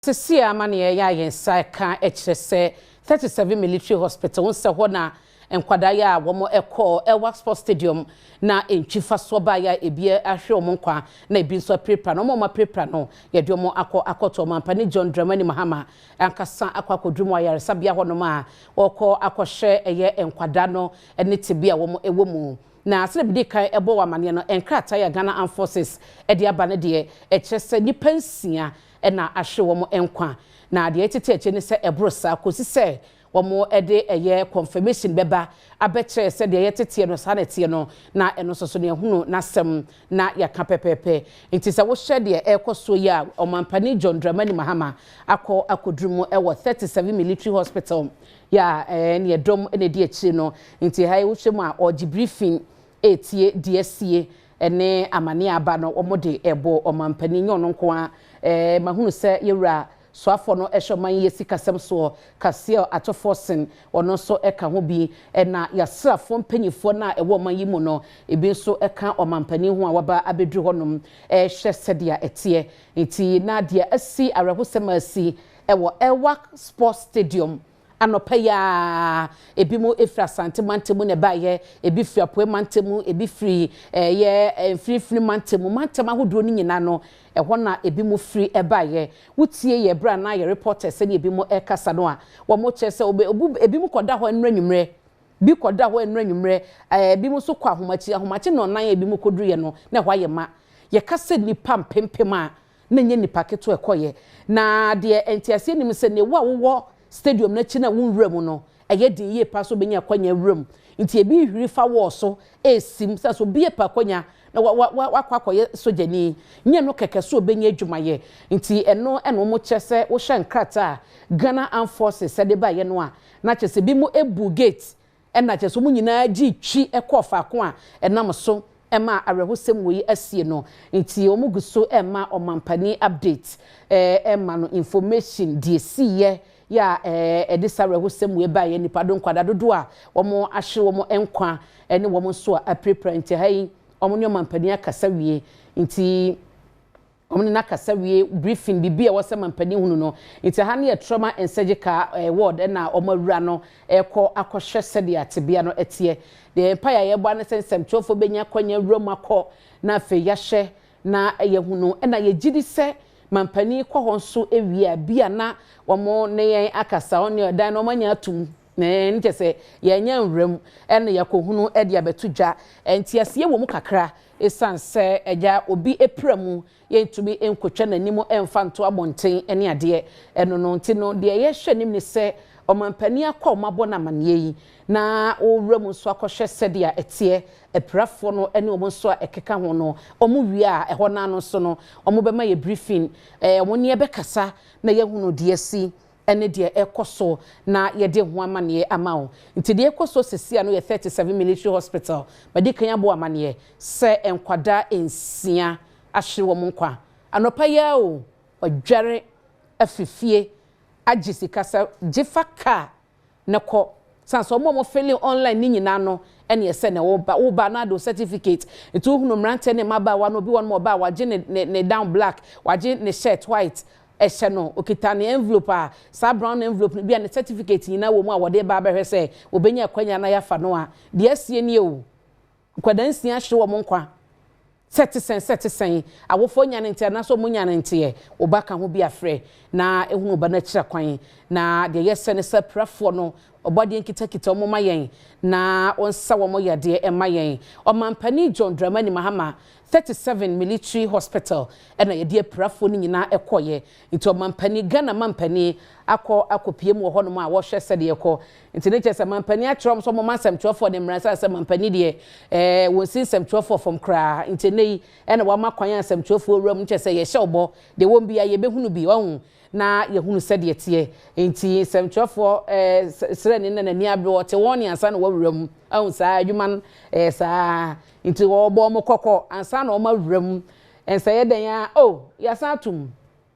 Sisi amanneɛ yɛ a yɛn nsa ka kyerɛ sɛ 37 Military Hospital nsɛ hɔ na nkwadaa yi a wɔn kɔɔ Elwak Sports Stadium na ntwi fa soɔ baeɛ a ebi ahwere wɔn nkwa na ebi nso apirapira no. Wɔn a wɔapirapira no, yɛde wɔn akɔ akɔto Ɔmampanin John Dramani Mahama ankasa akɔ akɔduru mu ayaresabea hɔnom a wɔrekɔ akɔhwɛ ɛyɛ nkwadaa no ne tebea a wɔn wɔ mu. Na sɛdeɛ medi kan bɔ wɔ amaneɛ no, nkrataa a Ghana Armed Forces de aba no deɛ, ɛkyerɛ sɛ nnipa nsia na ahwere wɔn nkwa. Na deɛ ɛtete akyire ne sɛ ɛboro saa kɔsi sɛ wɔde ɛyɛ confirmation bɛba abɛkyerɛ sɛ deɛ yɛteteɛ no saa na ɛteɛ no, na ɛno nso so no yɛahunu n'asɛm na yɛaka pɛpɛɛpɛ. Nti sɛ wohwɛ deɛ ɛrekɔ soɔ yi a, Ɔmampanin John Dramani Mahama akɔ akɔduru mu wɔ 37 Military Hospital yɛ a ɛne ɛdɔm na ɛdi akyire no. Nti ha yi wohwɛ mu a, ɔregye briefing retie deɛ asie ne amaneɛ a aba no wɔde rebɔ ɔmampanin, nyɛ ɔno nko ara. Mahunu sɛ yɛwura soafoɔ no hwɛ ɔman yi sikasɛm soɔ, Cassiel Ato Forson, ɔno nso ka ho bi. Ɛna yɛasraafoɔ mpanimfoɔ no a ɛwɔ ɔman yi mu no, ebi nso ka ɔmampanin ho a waba abɛduru hɔnom rehwɛ sɛdeɛ ɛteɛ. Nti na deɛ asi, awerɛhosɛm a asi wɔ Elwak Sports Stadium anɔpa yi ara, ebinom firi Asante mantam mu na ɛbaeɛ, ebi firi Apuei mantam mu, ebi firi ɛyɛ Mfinimfini mantam mu, mantam ahodoɔ no nyinaa no, ɛhɔ na ebinom firi baeɛ. Wotie yɛ berɛ a na yɛ reporters ne ebinom rekasa no a, wɔkyerɛ sɛ ebinom kɔda hɔ nnora anwummerɛ, bi kɔda hɔ nnora anwummerɛ, ebinom nso kɔ ahomakye, ahomakye nnɔnnan a ebinom kɔduruiɛ no, na ɛhɔ ayɛ ma. Yɛka sɛ nnipa mpempem a, na ɛnyɛ nnipa ketewa ɛkɔeɛ. Na deɛ nteaseɛ nnim sɛ, nea wo a wowɔ stadium no akyi no a wonwura mu no, ɛyɛ den yie paa sɛ wobɛnya akwanya awura mu. Nti ebi rehuri fa wall so resim sɛ sɛ obi apɛ akwanya na wakɔ akɔyɛ sogyani. Nyɛ ɛno kɛkɛ sɛ ɔbɛnya adwumayɛ. Nti ɛno na wɔkyerɛ sɛ wohwɛ nkrataa a Ghana Armed Forces de baeɛ no a, na kyerɛ sɛ ebinom bu gate Ɛnna kyerɛ sɛ wɔn nyinaa gyee twi kɔɔ faako a ɛnam so maa awerɛhosɛm wei asie no. Nti wɔn gu so rema ɔmampanin update, rema no information deɛ ɛsiiɛ yɛ a ɛde saa awerɛhosɛm wei baeɛ, nnipa do nkwadaa dodoɔ a wɔn ahwere wɔn nkwa ne wɔn nso a apirapira. Nti ha yi wɔn ne ɔmampanin akasa wie. Nti. Wɔn ne no akasa wie, briefing, biribi a ɛwɔ sɛ mampanin hunu no. Nti ha no yɛ trauma and surgical ward ɛna wɔn awura no rekɔ akɔhwɛ sɛdeɛ tebea no teɛ. Deɛ mpaeɛ a yɛbɔ ara ne sɛ nsɛmtwerɛfoɔ bɛnya akwanya awura mu akɔ na afei yɛahwɛ na yɛahunu. Ɛna yɛgye di sɛ mampanin kɔ hɔ nso wie a, bi a na wɔn ne yɛn akasa, wɔn ne ɛdan no wɔanya atom. Ɛɛ, kyerɛ sɛ yɛanya nwura mu ɛna yɛakɔhunu de abɛto dwa. Nteaseɛ wɔ mu kakra. Esiane sɛ agya obi apira mu, yɛntumi nkotwa n'anim mfa nto abɔnten ne adeɛ ɛno no nti no, deɛ yɛhwɛ anim ne sɛ ɔmampanin akɔ a wɔabɔ no amaneɛ yi na ɔrewura mu nso akɔhwɛ sɛdeɛ ɛteɛ, apirafoɔ no ne wɔn nso a ɛkeka ho no, wɔn wie a ɛhɔ no ara no nso no wɔbɛma yɛ briefing, wɔn ne yɛbɛkasa na yɛahunu deɛ asi. ne deɛ ɛrekɔ so na yɛde ho amaneɛ ama wo. Nti deɛ ɛrekɔ so seesei ano yɛ 37 Military Hospital. Madi kan abɔ amaneɛ sɛ nkwadaa nsia ahwere wɔn nkwa. Anɔpa yi ara o, wadware afiri fie agye sika sɛ gye fa kaa na kɔ. Sane sɛ wɔn a wɔfele online ne nyinaa no ɛne ɛsɛ na woba woba na ade wo certificate. Nti wohunu mmeranteɛ ne mmabaawa no, obi wɔ nom ɔba a wagye ne ne ne down black, wagye ne shirt white ɛhyɛ no, okita ne envelope a saa brown envelope no bi a ne certificate nyinaa wɔ mu a wɔde ba abɛhwɛ sɛ wɔbɛnya akwanya na yɛafa no a, deɛ asie nie o. Nkwadaa nsia ahwere wɔn nkwa. Sɛ ɛte sɛn, sɛ ɛte sɛn, awofoɔ nya no nteɛ anaasɛ wɔn nya no nteɛ, wo ba ka ho bi a frɛ na ehunu wo ba no akyira kwan. Na deɛ yɛsɛ ne sɛ apirafoɔ no, Ɔbɔadeɛ nkitakita wɔn ma yɛn na ɔnsa wɔn yadeɛ mma yɛn. Ɔmanpanin John Dramani Mahama, 37 Military Hospital na yɛde apirafoɔ no nyinaa kɔeɛ. Nti ɔmanpanin, Ghana manpanin akɔ akɔpue mu wɔ hɔnom a wɔhwɛ sɛdeɛ ɛkɔ. Nti ne kyerɛ sɛ manpanin akyerɛ wɔn sɛ wɔmma nsɛmtwerɛfoɔ no mmra ɛsiane sɛ manpanin deɛ ɛɛ wɔnsi nsɛmtwerɛfoɔ fam koraa. Nti ɛnnɛ yi ɛna wama kwan a nsɛmtwerɛfoɔ wura mu kyerɛ sɛ yɛhyɛ wo bɔ, deɛ ɛwɔ mu biara yɛbɛhunu bi, wahu, na yɛhunu sɛdeɛ ɛteɛ. Nti nsɛmtwerɛfoɔ ɛɛ srɛni na n'ani abere, ɔte wɔn nne ansa na wawura mu. Ahu saa adwuma no ɛyɛ saa. Nti wɔbɔ wɔn kɔkɔ ansa na wɔawura mu. Ɛnsɛ yɛ dɛn ara, oh, yɛasan atom.